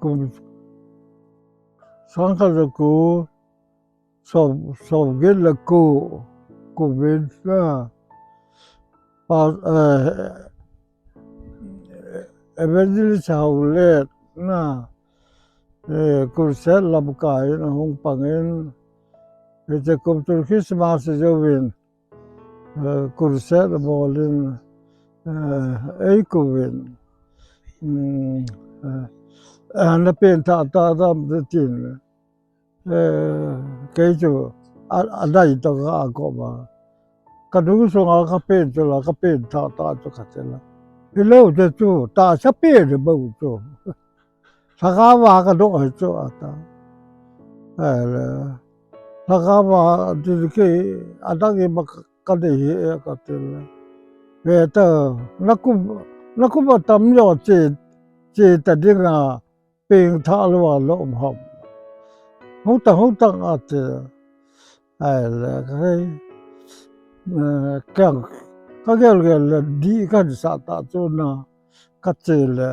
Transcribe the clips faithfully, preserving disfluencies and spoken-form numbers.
kum sangkhat le ko, som, somget le ko, ko kum in na, pa, eh, Evangelist Haolet na, eh, Kurset lamkai in ahung pang in, hiche kum tul Christmas jouvin, eh, Kurset abol in, eh, eikou in, um, eh, eh, na peng tha tah tam tin, eh, kei chu a, adei tah a ka um a. Ka nung sunga ka peng chu la, ka peng tha tah chu ka ti la. Hilou te chu, tahsa peng bou chu. Lhagao a ka doh hi chu ata. Ahile, lhagao a ti kei, adang ima ka, ka nei hi e ka ti le. Ve ta, na kum, na kum atam jo che, che ta dinga, peng tha lou a lom ham. Hung tang, hung tang ati. Ahile, ka hei, eh, keng, ka gel gel le, dih ka hin sah ta chu na, ka che le.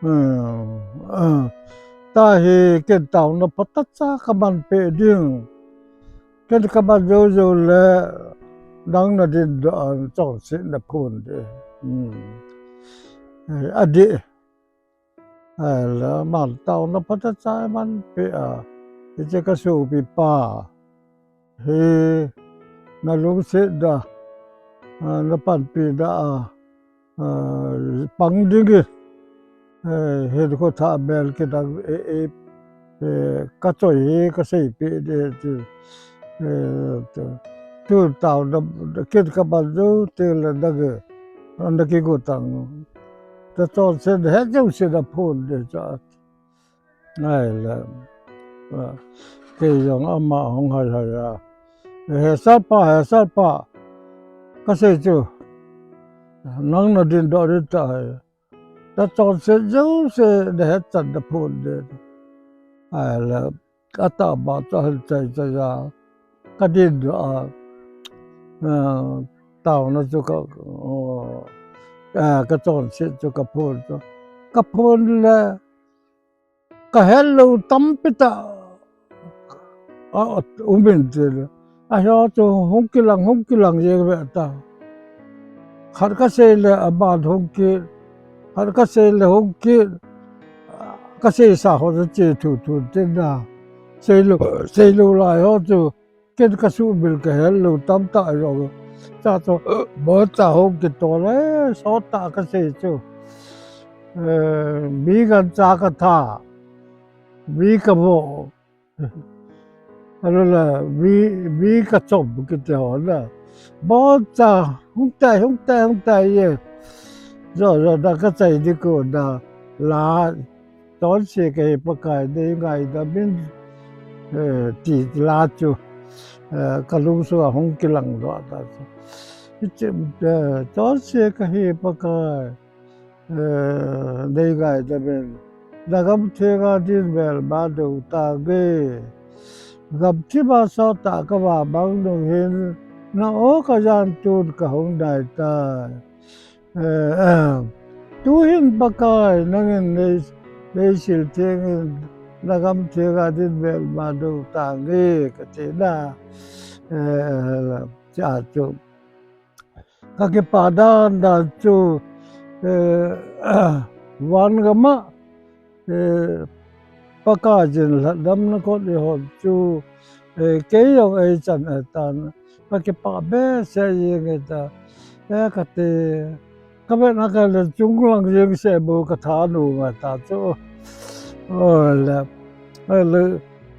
Hmm, eh, tahi ken taona phatah cha ka man peh ding. Ken ka man jou jou le, nang na dindoh a chonset na phon ding. Hmm. Eh, adih. Ahile, aman taona phatah cha man peh a. Hiche ka sopipa hi, na lungset da, ah, na panpi da a, ah, pang ding in, eh, hinkho thah mel kidang, eh, eh, eh, ka choi hi ka seipeh ding ti. Eh, tu, tu taona, ken ka man jou teng le nang e, na kigo tang. Nachonset het jouse na phon ding cha. Ahile, ah, kei jong ama hung hai hai a. He Salpa, he Salpa, ka sei chu, nang na dindoh ding tahi. Nachonset jouse na het chan na phon ding. Ahile, atahbeh chu ahin chai chai a. Ka dindoh a, ah, taona chu ka, oh, ah, ka chonset chu ka phon chu. Ka phon le, ka het lou tampi tah, ah, um in ti le. Ahi chu hung kilang, hung kilang jeng ve ta. Khat ka sei le aban hung kit, khat ka sei le hung kit, ka seisa ho chu che thu thu tin na. Sei lou, sei lou lai ho chu, ken ka suhmil ka het lou tamtah jong. Cha chu, bo cha hung kit to le, sot tah ka sei chu. Eh, mi gancha ka tha, mi ka vo. Alou le, mi, mi ka chom kiti ho le. Bon cha, hung tai, hung tai, hung tai e. Jo, jo, na ka chai ding ko na la, chonse ka hi Pakai, nei ngaidam in, eh, ti la chu, eh, ka lungsunga hung kilang doh ta chu. Hiche, eh, chonse ka hi Pakai. Eh, nei ngaidam in, na gam thenga din melma dou tange. Gam thima sot tah ka vamang nung hin, na o ka jan tun ka hung nai tai. Eh, eh, tu hin Pakai, nangin nei, nei sil theng in, na gam thenga din melma dou tange, ka ti na. Eh, cha chu. Ka kipa dan dan chu, eh, van gam a, eh, Pakai jin lhatdamna kot i hon chu, eh, kei jong ei chan e tan, ka kipa behseh jeng e ta, eh, ka ti, ka vet na ka le chung lang jeng se bu ka tha nu nga ta chu. O le, o le,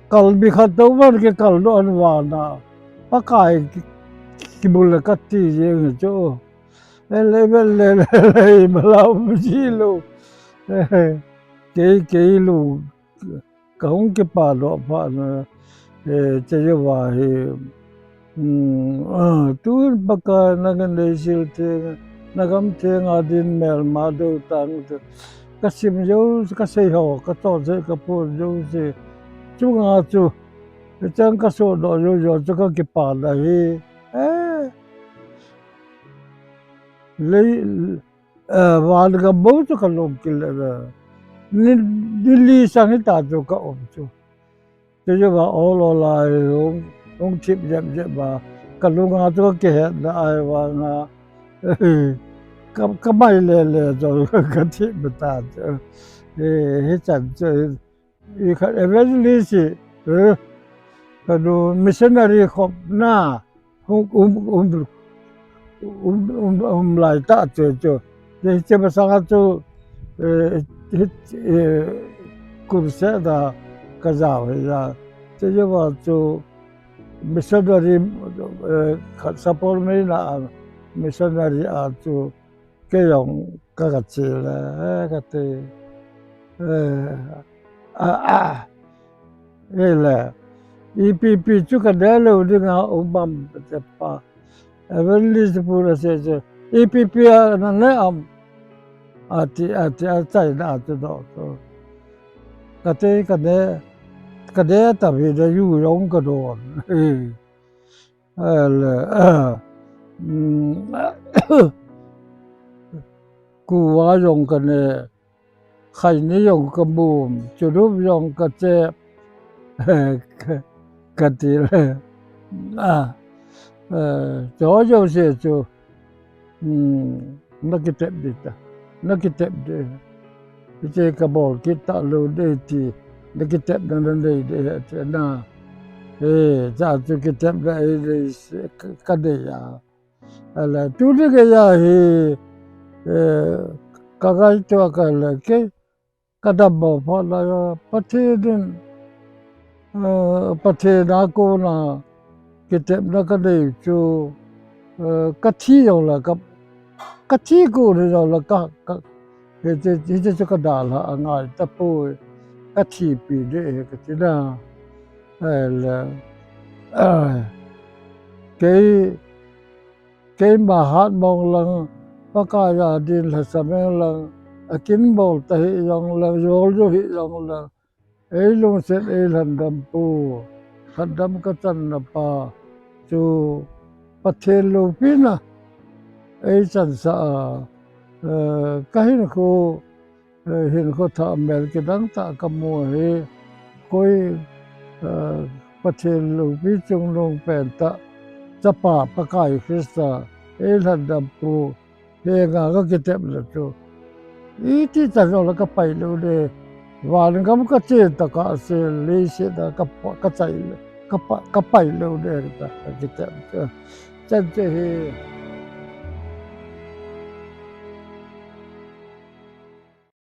kalbi khat to van ke kal do an van a. Pakai ki, ki bul le ka ti jeng chu. E le, le, le, le, le, ma la um ji lo. Kei, kei lo. Ka hung kipa doh phat na. E, che je va hi. Hmm, ah, tun Pakai nangin nei sil theng, na gam thenga din melma dou tang te. Ka sim jou, ka sei ho, ka chonse, ka phon jouse. Chunga chu, chang ka sodoh jou jou chu ka kipa na hi. Eh, lei, eh, van gam bou chu ka lom kile na. ni, ni li sang hita chu ka um chu. Chu chu va ol ol a hung, hung thip jep jep va. Ka lunga chu ka kihetna ahi vanga. Ka, ka mai le le chu ka thip ta chu. Eh, hichan chu, i khat evangelist hi, eh, ka nu missionary khopna, hung, um, um, um, um, um lai ta chu chu. Hiche masanga chu, eh, hi, eh, crusade a ka jao hi ja. Chu chu va chu missionary, eh, khat support mai na a missionary a chu Kei jong ka, ka che le, ka te, eh, a, a, e le, ipi pi chu ka ne lou ding a um am te pa. Evangelist pu na sei chu, ipi pi a na ne am. Ati, ati, a chai na chu no chu. Ka te, ka ne, ka ne ta vi de yu jong ka don. Eh. Ahile, um, kuva jong ka ne, khaini jong ka mum, churup jong ka che, ka, ka ti le. Ah, eh, cho jouse chu, um, Na kitep ding ta. Na kitep ding. Hiche ka bol kit ta lou ding ti. Na kitepna na nei ding ti na. Eh, cha chu kitepna ei nei se ka, ka nei a. Ahile, tuni gei a hi, eh, ka ngaito a ka le kei. Ka dammo phat lai a, Pathen in, eh, Pathen a kona kitepna ka nei chu, eh, ka thi jong le ka, ka thi kon hi jong le ka, ka, hiche, hiche chu ka dalha a ngai tapoi, ka thipi ding ahi ka ti na. Ahile, eh, kei, Keima hat mong lang, Pakai a din lhasam ing lang, akin bol ta hi jong lang, jol jo hi jong lang, ei lungset ei lhandam pu, lhandam ka channa pa, chu Pathen loupina, ei chansah a, eh, ka hinkho, eh, hinkho thah mel kidang tah ka mu hi, koi, eh, Pathen loupi chungnung pen tah, Chapa Pakai Christa, ei lhandam pu, henga ka kitepna chu. Iti chan jong le ka pai lou ding, van gam ka che tah a se, leiset a ka pa, ka chai le, ka pa, ka pai lou ding ta, ka kitep chu. Chan chu hi.